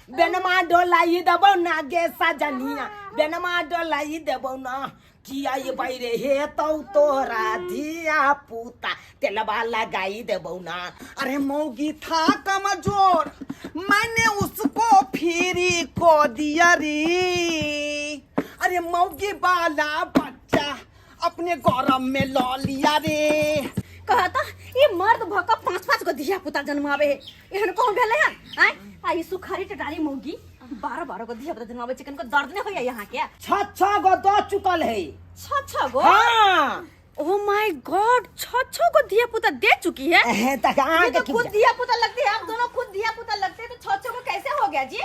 बेनमा डोलाई देबौ ना गे सजनिया, बेनमा डोलाई देबौ ना। किया ये बैरे हे तौ तोरा धिया पुता तेलबा लगाई देबौ ना। अरे मौगी था कमजोर, मैंने उसको फ्री को दिया रे। अरे मौगी वाला बच्चा अपने गरम में ल लिया रे। कहता ई मर्द भऽ कऽ पाँच पाँच गो धिया पुता जन्मावे है, एहन कहूँ भेलै हन? आँय, आ ई सुखारी टटारी मौगी 12 12 गो धिया पुता जन्मावे छै, कनको दर्द नहि होइया यहाँ के? 6 6 गो दऽ चुकल है। 6 6 गो? हाँ। ओ my God, 6 6 गो धिया पुता दे चुकी है। एहे, तक अहाँ ये के तो की खुद धिया पुता लगते हैं, आप दोनों खुद धिया पुता लगते हैं, तो 6 6 गो कैसे हो गया जी?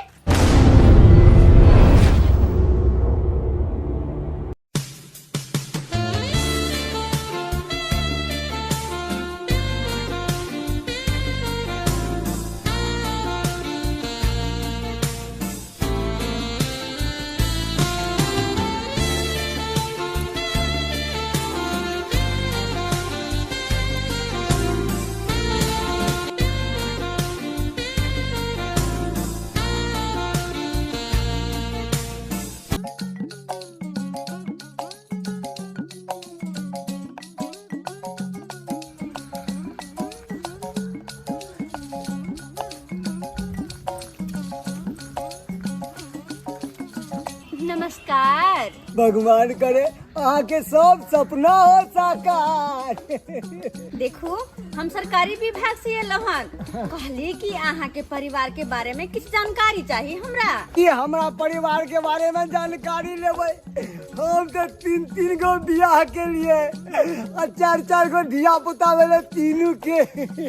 नमस्कार। भगवान करे अहाँ के सब सपना हो साकार। देखू, हम सरकारी विभाग से एलहुँ हन, कहली कि अहाँ के परिवार के बारे में किछु जानकारी चाहिए हमरा। की हमरा परिवार के बारे में जानकारी लेबै? हम तो 3 3 गो बियाह के लिए आ 4 4 गो धिया पुता भेलै तीनू के।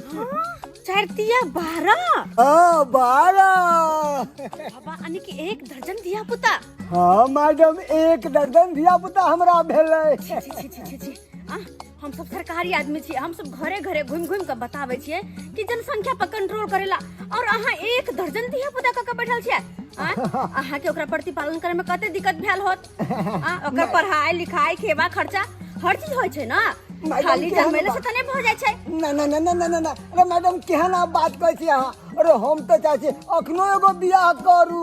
हाँ, 4 तिया 12? हाँ, 12। बाबा, यानी कि 1 दर्जन धिया पुता? हाँ मैडम, 1 दर्जन धिया पुता हमरा भेलै। छी, छी, छी, छी, छी। आ, हम सब सरकारी आदमी छी, हम सब घरे घरे घुमि घुमि के बताबै छियै कि जनसंख्या पर कंट्रोल करेला, और अहाँ 1 दर्जन धिया पुता कऽ के बैठल छियै। आ, अहाँ के ओकरा प्रतिपालन करे में कते दिक्कत भेल होत? आ, ओकर पढ़ाई लिखाई, खेबा खर्चा, हर चीज होइ छै ना। मैडम, खाली केहन जन्मेले से बात? तऽ नहि भऽ जाइ छै। ना, ना, ना, ना, ना, ना, ना। अरे मैडम, केहन आप बात कहै छी अहाँ? अरे हम तऽ चाहै छी अखनो एगो बियाह करू,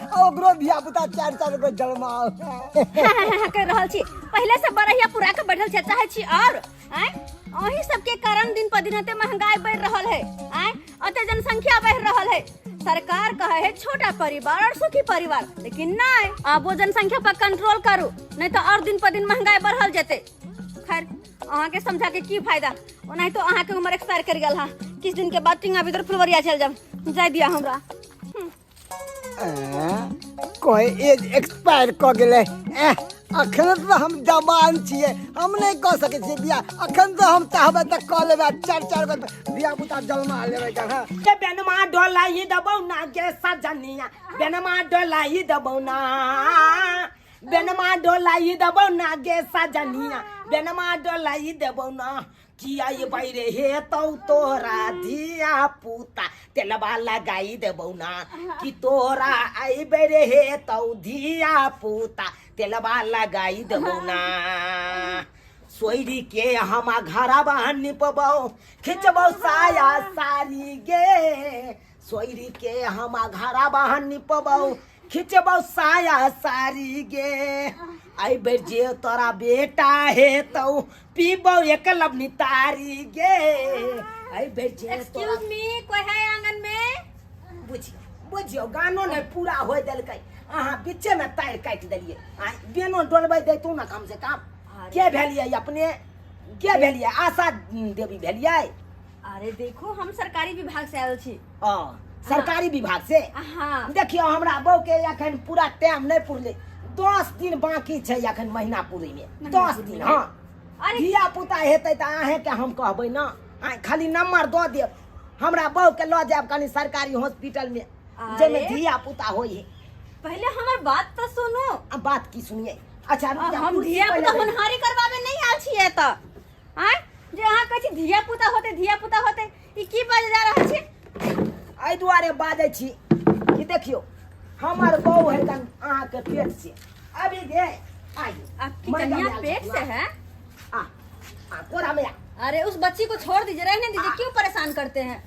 आ ओकरो धिया पुता 4 4 गो जन्माउ। कर रहल छी, पहिले से बरहिया पुरा के बैठल छै, चाहे छी और आँय? अही सबके कारण दिन पर दिन एते महंगाई बढ़ रहल है, आँय, एते जनसंख्या बढ़ रहल है। सरकार कहे है छोटा परिवार और सुखी परिवार, लेकिन नहीं, अब वो जनसंख्या पर कंट्रोल करू, नहीं तो और दिन पर दिन महंगाई बढ़ल जेते। खैर, अहाँ के समझा के की फायदा, ओनाहितो तो अहाँ के उम्र एक्सपायर कर गेल हा, किछ दिन के बाद टिंगा भीतर फुलवरिया चल जाब, जाय दिया हमरा। कोई एज एक्सपायर कऽ गेलै? एह, अखन तऽ हम जवान छियै, हम नहि कऽ सकै छियै बियाह। अखन तऽ हम चाहबै तऽ कऽ लेबै, आ 4 4 गो धिया पुता जन्मा लेबै। हँ। के बेनमा डोलाई देबौ ना गे सजनिया, बेनमा डोलाई देबौ ना, बेनमा डोलाई देबौ ना गे सजनिया, बेनमा डोलाई देबौ ना। किया ये बैरे हे तौ तोरा धिया पुता तेलबा लगाई देबौ ना, कि तोरा आई बेरे हे तौ धिया पुता तेलबा लगाई देबौ ना। सोइरी के हम घरबा निपबौ, खिचबौ साया सारी गे, सोइरी के हम घरबा निपबौ, खिचबौ साया सारी गे। आई बेर जे तोरा बेटा हे तौ पीबौ एक लबनी तारी गे, आई बेर जे तोरा। एक्सक्यूज मी, कोई है आंगन में? बुझियौ, बुझियौ, गानो नहि पूरा होय देलकै, अहाँ बीचे में तार काटि देलियै। आ बेनो डोलबै दैतहुँ ने कम से कम। के भेलियै अपने? के भेलियै? आशा देवी भेलियै? अरे देखो, हम सरकारी विभाग से आयल छी। हाँ, सरकारी विभाग से? हाँ। देखियौ, हमरा बहू के अखन पूरा टाइम नहि पुरलै, 10 दिन बाकी छै अखन महीना पूरे में, 10 दिन। हाँ। अरे धिया पुता हेतै तऽ अहेंके हम कहबै ने, अहाँ खाली नंबर दऽ देब, हमरा बहू के लऽ जायब कनि सरकारी हॉस्पिटल में, जाहिमे अरे। धिया पुता होइ है। पहले हमर बात तो सुनू। अब बात की सुनिए? अच्छा, रुक जा, हम कुर्सी धिया पहिले पुता दे। होनहारी करवावे नहीं आयल छियै तऽ आँय, जे अहाँ कहै छी धिया पुता होते, धिया पुता होते, ई की बाजै जा रहल छी? एहि दुआरे बाजै छी कि देखियौ, हमर बहू है तन अहाँके पेट से अभी गे आइए। आपकी मैडम कन्या आयल पेट छथिन, से है? आ आ कोरा में आ। अरे उस बच्ची को छोड़ दीजिए, रहने दीजिए, क्यों परेशान करते हैं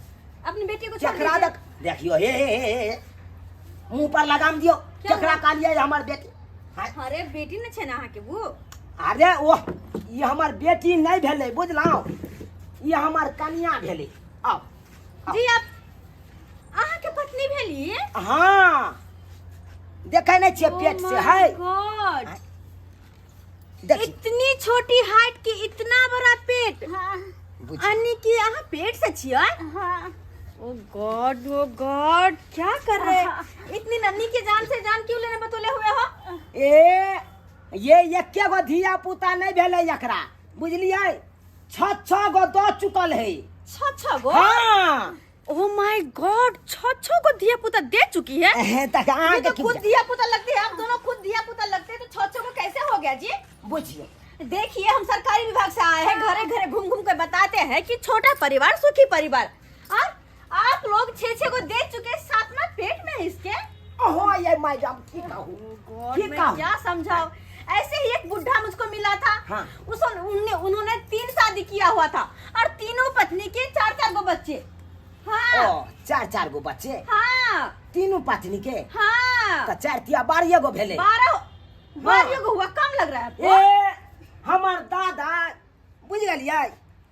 अपनी बेटी को? छोड़ चकरा दीजिए। दक देखियो हे हे हे हे मुंह पर लगाम दियो। क्या केकरा हुआ? कहलियै हमर बेटी? हाँ, अरे बेटी ने छै ना अहाँके वो? अरे ओह, ई हमर बेटी नहीं भेलै, बुझलहुँ? ई हमर कनिया भेलै। आउ। जी आप अहाँके पत्नी भेली? हाँ, देखै नहीं छियै Oh पेट से my है। God! देखी। इतनी छोटी हाइट के इतना बड़ा पेट। हाँ। बुझ यानी कि अहाँ पेट से छियै? हाँ। ओ गॉड, ओ गॉड, क्या कर रहे हैं? इतनी नन्ही की जान से जान क्यों लेने बतौले हुए हो? ए ये एके गो धिया पुता नहीं भेलै एकरा, बुझलियै? छह छह गो दऽ चुकल है। छह छह गो? हाँ। ओ my God, छह छह गो धिया पुता दे चुकी है? एहे, तक ये अहाँके तो की खुद बुझा- धिया पुता लगते हैं, आप दोनों खुद धिया पुता लगते हैं, तो छह छह गो कैसे हो गया जी? बुझिए। देखिए, हम सरकारी विभाग से आए हैं, घरे घरे घूम घूम कर बताते हैं कि छोटा परिवार सुखी परिवार, और आप लोग छह छह को दे चुके, सातवां पेट में है इसके। ओहो ये मैडम, की कहू? गॉड, की मैं कहू? क्या समझाओ। ऐसे ही एक बुढ़ा मुझको मिला था। हाँ। उस उन्होंने 3 शादी किया हुआ था और तीनों पत्नी के 4 4 गो बच्चे। हाँ। ओ, 4 4 गो बच्चे? हाँ। तीनों पत्नी के? हाँ। तो 4 तिया 12 गो भेले। 12 गो हुआ, कम लग रहा है आपको? ए हमर दादा बुझ गेलियै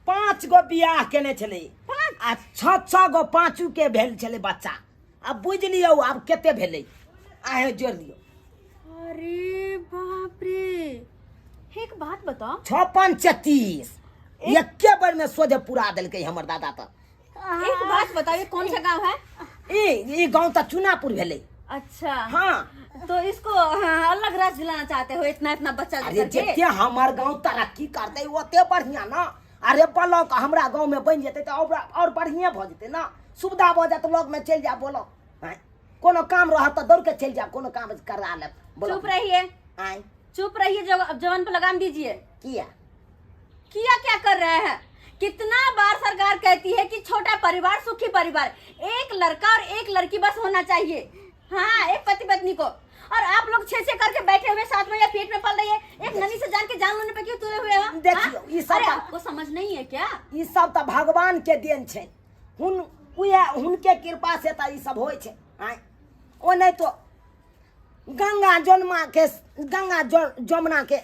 5 गो बियाह केने छलै। पाँच? आ 6 6 गो पाँचू के भेल छलै बच्चा। आब बुझि लियौ आब कते भेलै, आहे जोड़ लियौ। अरे बाप रे, एक बात बताओ। 6 5 30 एके बेर में सोझे पूरा देलकै हमर दादा। तऽ एक बात बताओ, ये कौन सा गांव है? ई गांव तऽ चुनापुर भेलै। अच्छा। हाँ। तो इसको, हाँ, अलग राज्य दिलाना चाहते हो, इतना इतना बच्चा अरे करके? जते हमर गांव तरक्की करतै ओते बढ़िया ना। अरे ब्लॉक हमरा गांव में बनि जेतै तऽ और बढ़िया भऽ जेतै ना, सुविधा भऽ जायत, लग में चलि जायब ब्लॉक। आँय, कोनो काम रहत तऽ दौड़ के चलि जायब, कोनो काम करा लेब ब्लॉक। चुप रहिए। आँय। चुप रहिए, अब जवान पर लगाम दीजिए। किया? किया क्या कर रहे हैं? कितना बार सरकार कहती है कि छोटा परिवार सुखी परिवार, एक लड़का और एक लड़की बस होना चाहिए, हाँ, एक पति पत्नी को, और आप लोग छह छह करके बैठे हुए साथ में या पेट में पल रही है, एक ननी से जान के जान लेने पे क्यों तुले हुए हो? देखियो, हाँ? ई सब अरे बात- आपको समझ नहीं है क्या? ई सब तो भगवान के देन छै, उहे हुनके कृपा से तो ई सब होय छै। आँय, ओ नहीं तो गंगा जमुना के, गंगा जमुना के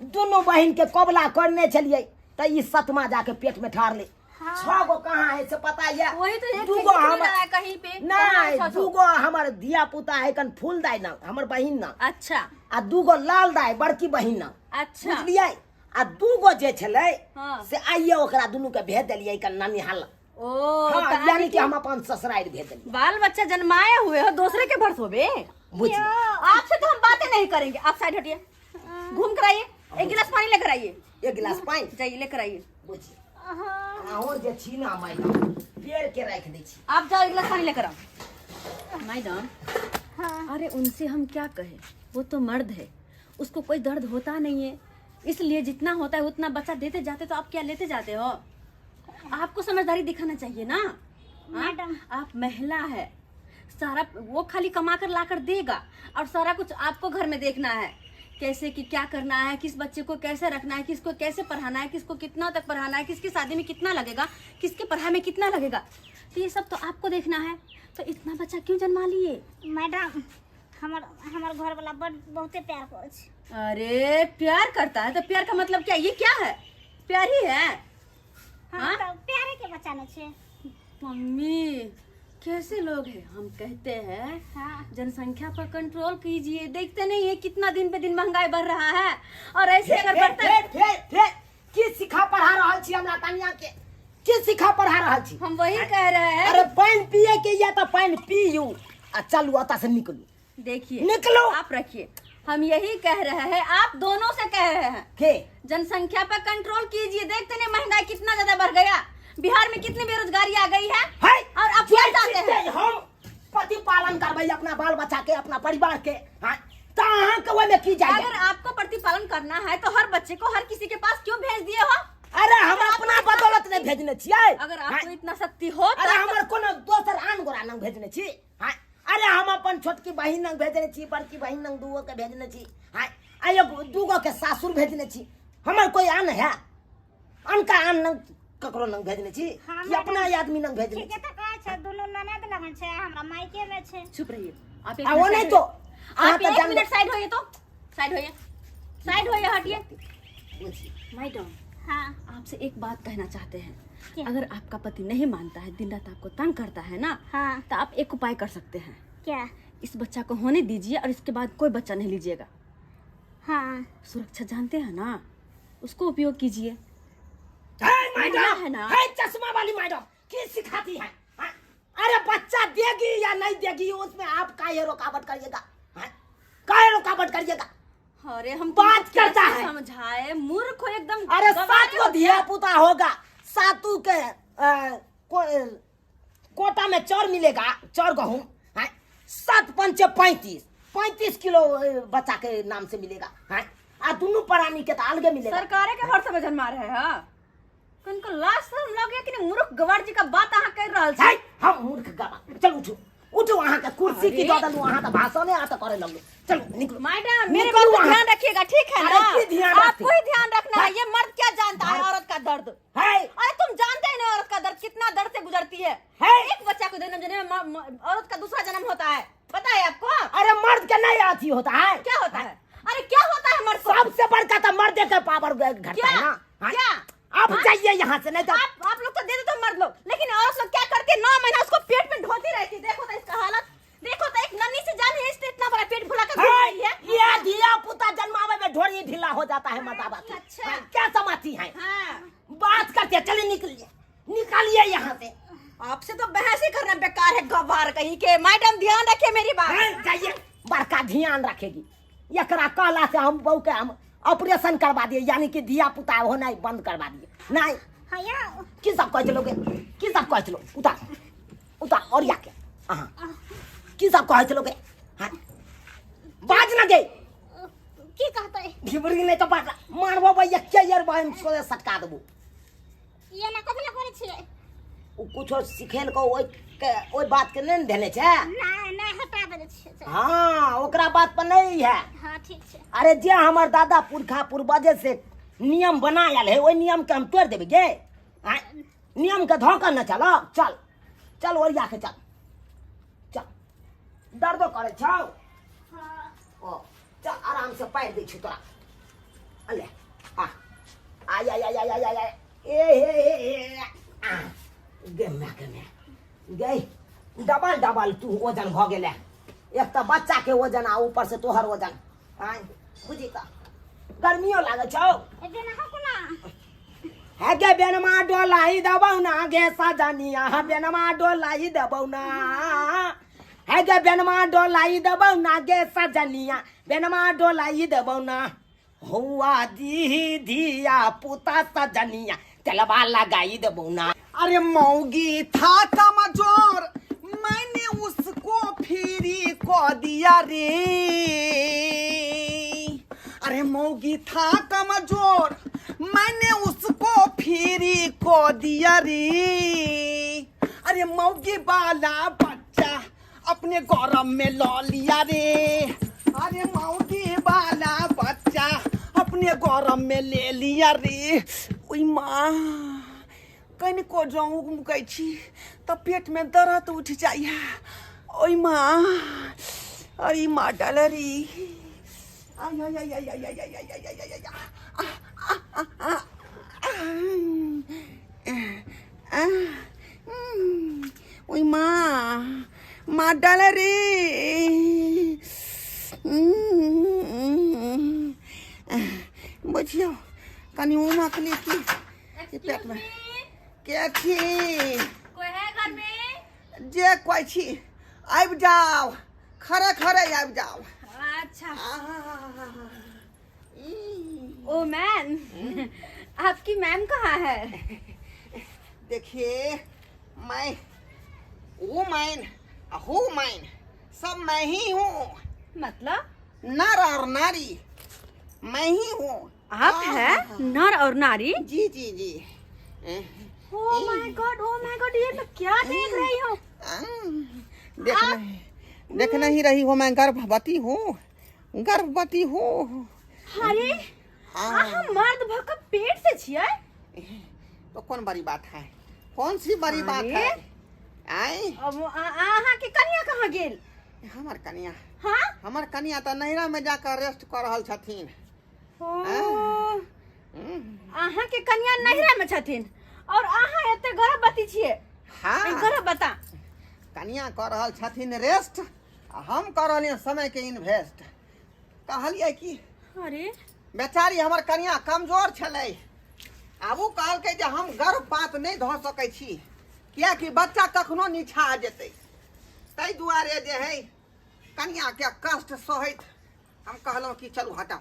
दोनों बहिन के कबला करने छलिए त ई सतमा जाके पेट में ठहरले। हाँ। 6 गो कहाँ है से पता है? वही तो एक दू चीज गो नहीं हमर रहा है कहीं पे। नहीं, कहाँ है छह दू छो? गो हमर धिया पुता है कन फूल दाई ना, हमर बहिन ना। अच्छा। आ 2 गो लाल दाई बड़की बहिन ना। अच्छा। बुझलियै? आ 2 गो जे छलै, हाँ। से आइए ओकरा दुनू के भेज देलियै कन ननिहाल। ओ, हाँ, तो यानी कि हम अपन ससुराल भेज देलियै। बाल बच्चा जन्माए हुए हो, दूसरे के भर सोबे। बुझलियै? आपसे तो हम बातें नहीं करेंगे, आप साइड हटिए, घूम कर आइए, एक गिलास पानी लेकर आइए। एक गिलास पानी? जाइए लेकर आइए। बुझिए। अहूँ जे छी ना मैडम, पेड़ के राख दै छी। आप जाओ एक गिलास पानी लेकर आओ। मैडम, हाँ। अरे उनसे हम क्या कहें, वो तो मर्द है, उसको कोई दर्द होता नहीं है, इसलिए जितना होता है उतना बच्चा देते जाते, तो आप क्या लेते जाते हो? आपको समझदारी दिखाना चाहिए ना। हाँ? मैडम। आप महिला है, सारा वो खाली कमा कर ला कर देगा और सारा कुछ आपको घर में देखना है, कैसे कि क्या करना है, किस बच्चे को कैसे रखना है, किसको कैसे पढ़ाना है, किसको कितना तक पढ़ाना है, किसकी शादी में कितना लगेगा, किसके पढ़ाई में कितना लगेगा, तो ये सब तो आपको देखना है। तो इतना बच्चा क्यों जन्मा लिए? मैडम, हमर घर वाला बड़ बहुते प्यार करै छै। अरे प्यार करता है तो प्यार का मतलब क्या? ये क्या है? प्यार ही है। हाँ, हाँ? तो प्यारे के बच्चा न छै। मम्मी कैसे लोग हैं, हम कहते हैं हाँ। जनसंख्या पर कंट्रोल कीजिए, देखते नहीं है कितना दिन पे दिन महंगाई बढ़ रहा है और ऐसे अगर बढ़ता फेर, फेर, फेर, की सिखा पढ़ा रहल छी हमरा कन्या के? की सिखा पढ़ा रहल छी? हम वही कह रहे हैं। अरे पानि पिए के या तो पानि पियू आ चलू ओतऽ से निकलू। देखिए निकलो। आप रखिए, हम यही कह रहे हैं, आप दोनों से कह रहे हैं के जनसंख्या पर कंट्रोल कीजिए। देखते नहीं महंगाई कितना ज्यादा बढ़ गया, बिहार में कितनी बेरोजगारी आ गई है, है? और अब क्या चाहते हैं? हम प्रतिपालन करबै अपना बाल बच्चा के, अपना परिवार के। हाँ, तो अहाँ के ओहिमे की जाइए? अगर आपको प्रतिपालन करना है तो हर बच्चे को हर किसी के पास क्यों भेज दिए हो? अरे हम अपना बदौलत नहीं भेजने छियै। अगर आपको हाँ। इतना शक्ति हो तो अरे हमर कोनो दोसर आन गोरा नंग भेजने छी। हाँ, अरे हम अपन छोटकी बहिन नंग भेजने छी, बड़की बहिन नंग दूगो के भेजने छी। हाँ, आ एगो दूगो के सासुर भेजने छी। हमर कोई आन है? अनका आन नंग ककरो नंग भेजने छी हाँ, कि अपना आदमी नंग भेजने ठीके छी? तऽ कहै छै, दुनू ननद लगन छै, हमरा मायके में छै। चुप रहिए आप। एक आ वो मिनट नहीं साइड तो होइए। अहाँ आप तऽ एक जान मिनट साइड होइए तो, साइड होइए, साइड होइए, हटिए। मैडम। हाँ। आपसे एक बात कहना चाहते हैं। क्या? अगर आपका पति नहीं मानता है, दिन रात आपको तंग करता है ना, हाँ। तो आप एक उपाय कर सकते हैं। क्या? इस बच्चा को होने दीजिए और इसके बाद कोई बच्चा नहीं लीजिएगा। हाँ। सुरक्षा जानते हैं ना, उसको उपयोग कीजिए। है मैडम है ना? है चश्मा वाली मैडम की सिखाती है, हाँ? अरे बच्चा देगी या नहीं देगी उसमें आप काहे रुकावट करिएगा, हाँ? काहे रुकावट करिएगा? अरे हम बात तुमको करता कैसे है। समझाए, मूर्ख हो एकदम। अरे गंवारे सात हो को धिया पुता होगा, सातू के कोटा में चौर मिलेगा, चौर गहूम हैं? सात पंचे 35, 35 किलो बच्चा के नाम से मिलेगा हैं? आ दुनू प्राणी के तो अलगे मिलेगा। सरकारे के हर समय जन्मा रहे है कनको लाज शर्म लगे कि नहीं? मूर्ख गवार जी का बात अहाँ कर रहल छी। है, हम मूर्ख गवा, चल उठो उठो, वहाँ के कुर्सी की अरे। दऽ देलू अहाँ, तऽ भाषणे अहाँ तऽ करे लगलू। चलू निकलू। मैडम, मेरे निकलू बात का वहाँ। ध्यान रखिएगा, ठीक है अरे ना? की ध्यान रखती? आपको ही ध्यान रखना है। ये मर्द क्या जानता है औरत का दर्द? है। अरे तुम जानते ही नहीं औरत का दर्द, कितना दर्द से गुजरती है। है। एक बच्चा को जन्म देने में औरत का दूसरा जन्म होता है, पता है आपको? अरे मर्द के नहीं अथी होता है। क्या होता है? अरे क्या होता है मर्द को? सबसे बड़का तो मर्द के पावर घटता क्या? है ना, हाँ? क्या? आप जाइए यहाँ से, नहीं तो आप लोग तो दे देते हो मर्द लोग, लेकिन औरत लोग क्या करती है, 9 महीना उसको पेट में ढोती रहती है। देखो तो इसका हालत देखो तो, एक नन्ही सी जान है, इसने इतना बड़ा पेट फुला कर घूम रही है। ये धिया पुता जन्मावे में ढोरी ढीला हो जाता है मर्दाबा के। अच्छा। हाँ, क्या समाती है? हाँ। बात करते हैं, चलिए निकलिए, निकालिए यहाँ से। आपसे तो बहस ही करना बेकार है, गवार कहीं के। मैडम ध्यान रखिए मेरी बात। हाँ, जाइए, बड़का ध्यान रखेगी। एकरा कहला से हम बहू के हम ऑपरेशन करवा दिए, यानी कि धिया पुता होना बंद करवा दिए। नहीं। हाँ या। की सब कहै छलो गे? की सब कहै छलो? उतार उतार और याके अहाँ की सब कहै छलो गे? हाँ, बाज ना गे। की कहतै? ढिबरी नहीं तो बाज मारबो भैया के यार, बहन सोए सटका देबो। ये ना कथी ला करै छियै? ओ कुछो सिखेल को ओइ के ओइ बात के नहीं ने धेने छै। नहि नहि, हटा देने छियै। हाँ, ओकरा बात पर नहीं है। हाँ, ठीक छै। अरे जे हमर दादा पुरखा पूर्वजे से नियम बनायल है, ओहि नियम के हम तोड़ देबै गे? आँय? नियम के धऽ कऽ न चल, चल चल ओरिया के चल चल। दर्दो करै छौ? ओ चल, आराम से पारि दै छी तोरा। अले आ आय आय आय आय आय आय ए हे हे हे आ गे माय गे माय गे, डबल डबल तू वजन भऽ गेलै। एक तऽ बच्चा के वजन आ ऊपर से तोहर वजन। आँय बुझी तऽ गर्मियो लागै छौ। एबे ना कोना। हे गे बेनमा डोलाई देबौ ना गे सजनिया, बेनमा डोलाई देबौ ना। हे गे बेनमा डोलाई देबौ ना गे सजनिया, बेनमा डोलाई देबौ ना। हुआ दी धिया पुता सजनिया, तेलबा लगाई देबौ ना। अरे मौगी था कमजोर, मैंने उसको फ्री को दिया रे। अरे मौगी था कमजोर, मैंने उसको फ्री को दिया रे। अरे मौगी वाला बच्चा अपने गौरव में लो लिया रे। अरे मौगी वाला बच्चा अपने गौरव में ले लिया रे। ओई माँ, कनिको जँ उगमुकै छी तऽ पेटमे दर्द उठि जाइए। ओइ माँ, अरे माँ डलरी, आय आय आय आय आय आय आय आय आय आय आय। ओइ माँ, माँ डलरी। बुझियौ कनि उमकली की ई पेटमे के छी? कोई है घर में? जे कोइ छी आबि जाउ, खरे खरे आबि जाउ। अच्छा। ओ मैम, आपकी मैम कहाँ है? देखिए, मैं वो मैन who man सब मैं ही हूँ। मतलब? नर और नारी मैं ही हूँ। आप है नर और नारी? जी जी जी। Oh my God, oh my God, ये मैं क्या देख रही हूँ? देख नहीं, देख नहीं रही हो, मैं गर्भवती हूँ, गर्भवती हूँ। अरे अहाँ मर्द भऽ कऽ पेट से छियै? तो कौन बड़ी बात है, कौन सी बड़ी बात अरे? है? आय। अब अहाँ के कनिया कहाँ गेल? हमर कनिया? हाँ, हमर कनिया तऽ नैहरा में जाकर रेस्ट कऽ रहल छथिन। ओ, अहाँ के कनिया नैहरा में छथिन और अहाँ एते गर्भवती छियै? हाँ। ई गर्भवता कनिया कऽ रहल छथिन रेस्ट आ हम कऽ रहलियै समय के इन्वेस्ट। कहलियै कि अरे बेचारी हमर कनिया कमजोर छलै, आब ओ कहलकै जे हम गर्भपात नहि धऽ सकै छी कियाकि बच्चा कखनो निछा जेतै, ताहि दुआरे जे है कनियाके कष्ट सहैत हम कहलहुँ कि चलू हटाउ,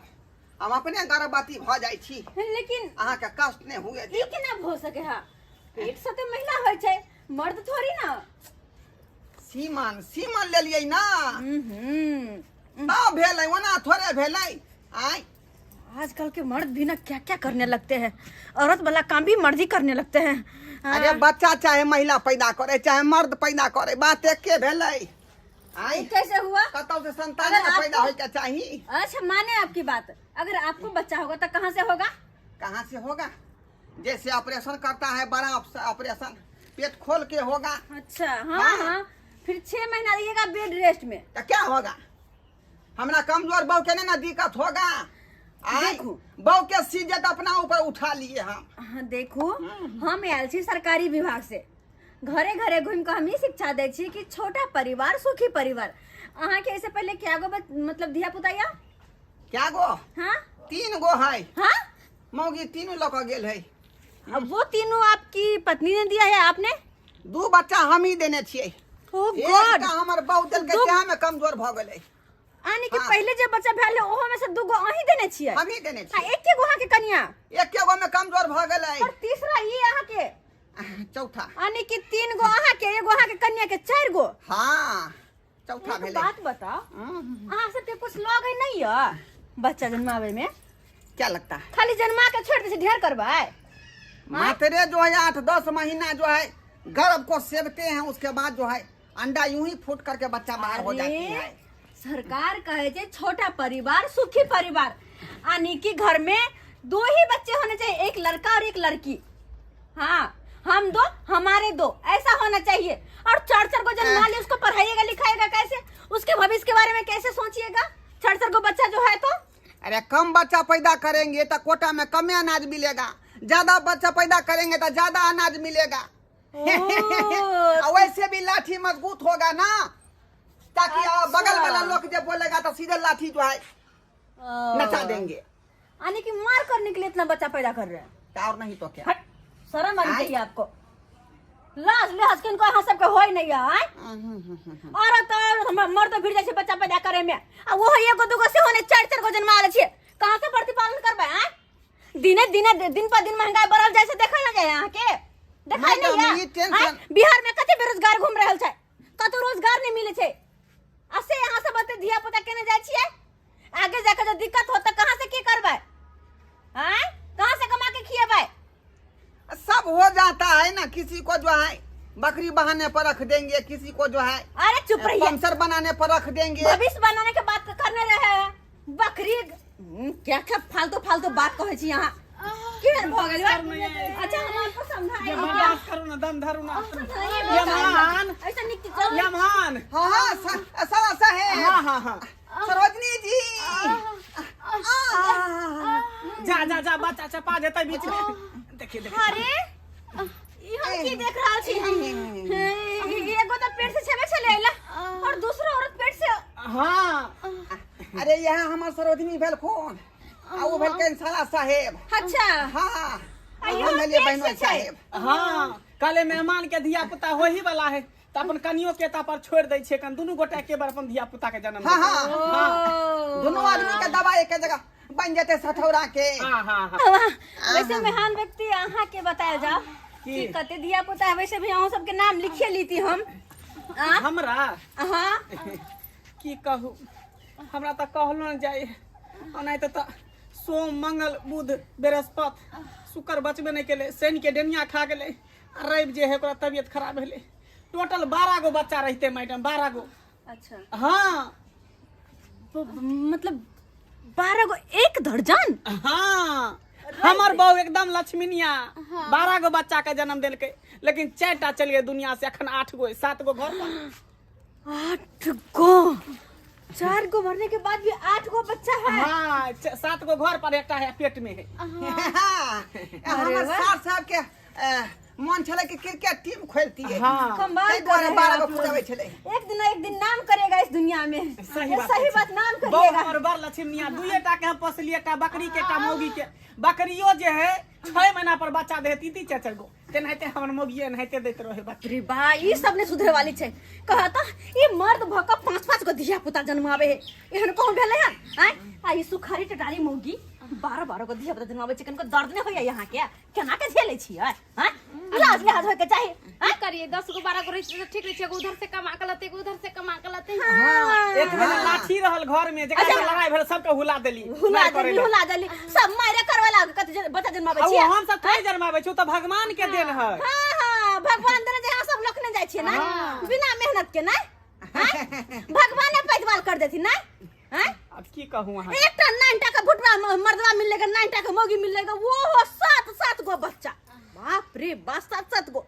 हम अपने गर्भवती भऽ जाइ छी, लेकिन अहाँके कष्ट नहि हुए। ई केना भऽ सके है? पेट से तऽ महिला होइ छै, मर्द थोड़ी ना। सीमन सीमन लेलियै ना तब भेलै, ओना थोड़े भेलै। आय आजकल के मर्द भी ना क्या क्या करने लगते हैं, औरत वाला काम भी मर्द ही करने लगते हैं। अरे बच्चा चाहे महिला पैदा करे चाहे मर्द पैदा करे, बात एके भेलै। आय कैसे हुआ? कतौ से संतान अगर पैदा आपको- होय के चाही। अच्छा माने आपकी बात, अगर आपको बच्चा होगा तो कहाँ से होगा? कहाँ से होगा? जैसे ऑपरेशन करता है बड़ा ऑपरेशन, पेट खोल के होगा। अच्छा हाँ हाँ। हाँ, फिर 6 महीना रहिएगा बेड रेस्ट में तो क्या होगा? हमरा कमजोर बहू के नहीं ना दिक्कत होगा। आय, देखू। बहू के सीजत अपना ऊपर उठा लिए हम। हाँ, देखू हम आयल छी सरकारी विभाग से, घरे घरे घूम के हम ई शिक्षा दै छी कि छोटा परिवार सुखी परिवार। अहाँ के ऐसे पहले क्या गो मतलब धिया पुता या? क्या गो? हाँ? 3 गो है। हाँ? मौगी 3 लऽ कऽ गेल है। अब वो तीनों आपकी पत्नी ने दिया है आपने? 2 बच्चा हम ही देने छियै। ओ एकटा गॉड, हमर बहू देलकै, तें में कमजोर भऽ गेलै। यानी कि हाँ। पहले जे बच्चा भेल है, ओहो में से 2 गो अहीं देने छियै? हम ही देने आ छियै। एके गो अहाँ के कनिया? एके गो में कमजोर भऽ गेलै। और तीसरा ई अहाँ के? चौथा। यानी कि 3 गो अहाँ के, एगो अहाँ के कनिया के, 4 गो। हाँ, चौथा एक भेलै। बात बताओ, अहाँ सबके कुछ लगे नहीं है बच्चा जन्मावे में? क्या लगता है? खाली जन्मा के छोड़ दे, ढेर करबै। मातरे जो है 8-10 महीना जो है गर्भ को सेवते हैं, उसके बाद जो है अंडा यूं ही फूट करके बच्चा बाहर हो जाती अरे, है। सरकार कहे छे छोटा परिवार सुखी परिवार, यानी कि घर में 2 ही बच्चे होने चाहिए, एक लड़का और एक लड़की। हाँ, हम 2 हमारे 2, ऐसा होना चाहिए। और 4-4 को जन्मा ले, उसको पढ़ाइएगा लिखाइएगा कैसे? उसके भविष्य के बारे में कैसे सोचिएगा? 4-4 को बच्चा जो है तो अरे कम बच्चा पैदा करेंगे तो कोटा में कम अनाज मिलेगा, ज्यादा बच्चा पैदा करेंगे तो ज्यादा अनाज मिलेगा। ओ। और वैसे भी लाठी मजबूत होगा ना, ताकि अच्छा। बगल वाला लोग जब बोलेगा तो सीधे लाठी जो है ओ। नचा देंगे। यानी कि मार करने के लिए इतना बच्चा पैदा कर रहे हैं। और नहीं तो क्या? हट, शर्म आनी आय। चाहिए आपको, लाज लिहाज के इनको यहाँ सबके हो ही नहीं है। आय? औरत तो औरत, हमर मर्द भिड़ जाइ छै बच्चा पैदा करे में, आ वो एगो दूगो से होने 4-4 गो जन्मा ले छियै, कहाँ से प्रतिपालन करबै? आय? दिने दिने दिन पर दिन महंगाई बढ़ल जाइ छै, देखै ना जाय अहाँ के? देखै मैडम, नहीं है? ई टेंशन- आय? बिहार में कते बेरोजगार घूम रहल छै, कतौ रोजगार नहीं मिले छै, आ से यहाँ सब एते धिया पुता केने जाइ छियै? आगे जाके जो दिक्कत होत त कहाँ से की करबै? आय? कहाँ से कमा के खिएबै? सब हो जाता है ना, किसी को जो है बकरी बहाने पर रख देंगे, किसी को जो है अरे चुप रहिए, पंचर बनाने पर रख देंगे। भविष्य बनाने के बात करने रहे हैं, बकरी क्या क्या फालतू फालतू बात कहै छी यहाँ, केहन भऽ गेल बा? अच्छा हम आपको समझाएंगे। बर्दाश्त करू ना, दम धरू ना। यमान ऐसा निक चल। यमान। हाँ हाँ, सरा साहेब। हाँ हाँ हाँ। सरोजनी जी। जा जा जा, बच्चा चपा जेतै बीच में। देखिए देखिए। अरे ई हम की देख रहल छी? एगो तो पेट से छेबे छले अइला और दूसरा औरत पेट से। हाँ। अरे यहाँ हमार सरोजनी भेल खून, आ वो भेल के साला साहेब। अच्छा। हाँ। आइयो, हम भेलिए पेट बहनों से छै। साहेब। हाँ, काले मेहमान के धिया पुता होही वाला है त अपन कनियो के ता पर छोड़ दै छै, कन दुनू गोटा के बार अपन धिया पुता के जन्म हाँ, देतै। हाँ। हाँ। दुनू आदमी के दवा एक जगह बन जेतै सठौरा के। हाँ, हाँ, हाँ। वैसे महान व्यक्ति अहाँ के बतायल जाओ की? कि कते धिया पुता है, वैसे भी अहाँ सबके नाम लिखिए लीती हम। आ? हमरा? हाँ। की कहू, हमरा त कहलो न जाय, ओनाहिते त सोम मंगल बुध बृहस्पति शुक्र बचबे नहीं केले, शनि के डेनिया खा गेलै, आ रवि जे है ओकरा तबियत खराब भेलै। टोटल 12 गो बच्चा रहते मैडम, 12 गो। अच्छा। हाँ। मतलब 12 गो एक दर्जन? हाँ। हमर बहू एकदम लक्ष्मीनिया 12 गो बच्चा के जन्म देलकै, लेकिन 4टा चलि गेलै दुनिया से, अखन 8 गो 7 गो घर पर। 8 गो, 4 गो मरने के बाद भी 8 गो बच्चा है। हाँ, 7 गो घर पर, एकटा है पेट में है। हमर सार साहब के मन छलै कि क्रिकेट टीम खोलतियै। हाँ। कमाल ताहि दुआरे कर रहे हैं 12 गो आप लोग। पुराबै छलै। एक दिन एक दिन नाम करेगा इस दुनिया में। सही बात, सही बात, नाम बहुत करिएगा। हमर बड़ लक्ष्मीनिया, 2टा के हम पोसलियै, एकटा बकरी के, एकटा मौगी के। बकरियो जे है 6 महीना पर बच्चा दे 3-3 4-4 गो, तेनाहिते हमर मौगिए एनाहिते दैत रहे बच्चा। रे बा, ई सब ने सुधरे वाली छै। कहता ई मर्द भ क 5-5 गो धिया पुता जन्मावे है, एहन कहूं भेलै हन? आँय, आ ई सुखारी टटारी मौगी 12-12 गो धिया पुता जन्मावे छै, कनको दर्द नहि होइया यहाँ के? केना के झेलै छियै? आँय, लाज लिहाज होय के चाही। की करिए, 10 गो 12 गो रही तऽ ठीक रहै छै, एगो उधर से कमा के लते, एगो उधर से कमा के लते। हाँ, एक बेर लाठी रहल घर में, जेकरा से लड़ाई भेल सबके हुला देली। हुला मारि करै देली, लए। हुला देली, सब मारे करवे लाग, कत बच्चा जन्माबै आ ओ छियै। हम सब थोड़े जन्माबै छी, ओ तऽ भगवान के देन है। हाँ हाँ, भगवान देने जे अहाँ सब लखने जाइ छियै ना, बिना मेहनत के ना, भगवाने पैदवाल कर देथिन ना। हैं? अब की कहूँ अहाँ। एकटा 9टा के भुटवा मर्दवा मिलेगा, 9टा के मौगी मिलेगा, वो हो 7-7 गो बच्चा। बाप रे बाप, 7-7 गो।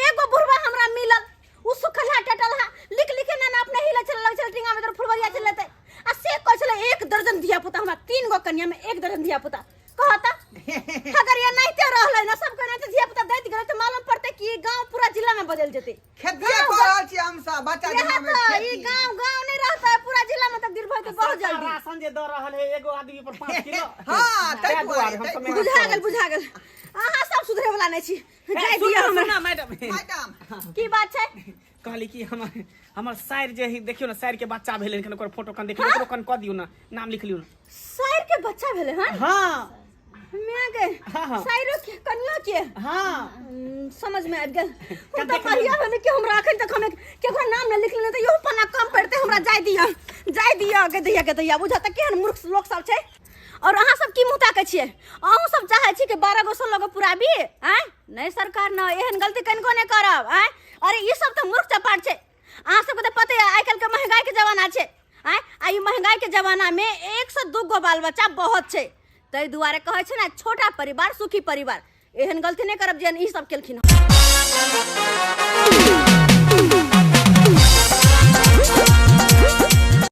एगो बुढ़वा हमरा मिलल, उ सुखलहा टटलहा लिख लिखे ना ना अपने हिले चल लग चल टिंगा में तोर फुलबरिया चल लेते, आ से कहै छलै 1 दर्जन धिया पुता हमरा, 3 गो कन्या में 1 दर्जन धिया पुता। कहता अगर ये नहिते रहलै ना, सब के नहिते धिया पुता दैत गेलै तऽ मालूम पड़तै कि ई गांव पूरा जिला में बदल जेतै। खेतिए कऽ रहल छी हमसब, बच्चा इएह जन्माबै तऽ ई खेती। गांव गांव नहीं रहता है, पूरा जिला में तब्दील भऽ जेतै बहुत सरकार जल्दी। राशन जे दऽ रहल है एगो आदमी पर 5 किलो। हाँ, ताहि ताहि दुआरे, दुआरे हम ताहि सब दुआरे। बुझा गेल, बुझा गेल, अहाँ सब सुधरे वाला नहीं छी। जाय सुनू, दिअ हमरा। सुनू, मैडम। मैडम। की बात छै? कहली कि हमर साइर जे है, देखियौ ने, साइर के बच्चा भेलै हन, ओकर फोटो कन देखियौ, ओकरो कन कऽ दियौ ने, नाम लिख लियौ ने। साइर के बच्चा भेलै हन? हाँ। मैं गए। हाँ, हाँ। साइरो के कनिया के? हाँ। समझ में आबि गेल। हम कते तऽ कहिया भेलै कि हमरा अखन तक हम केकरो नाम नहि लिखले, तऽ इहो पन्ना कम पड़तै हमरा। जाय दिअ, जाय दिअ, गे दैया, गे दैया, बुझा तऽ केहन मूर्ख लोक सब छै। और अहाँ सब की मुँह ताकै छियै? अहूँ सब चाहै छी कि 12 गो 16 गो पुराबी? आँय, नहि सरकार, न एहन गलती कनिको नहि करब। आँय, अरे ई सब तऽ मूर्ख चपाट छै। अहाँ सबके तऽ पते है आइ काल्हि के महंगाई के जमाना छै। आँय, आ ई महंगाई के जमाना में 1 से 2 गो बाल बच्चा बहुत छै, ताहि दुआरे कहै छै ने छोटा परिवार सुखी परिवार। एहन गलती नहि करब जेहन ई सब केलखिन हँ।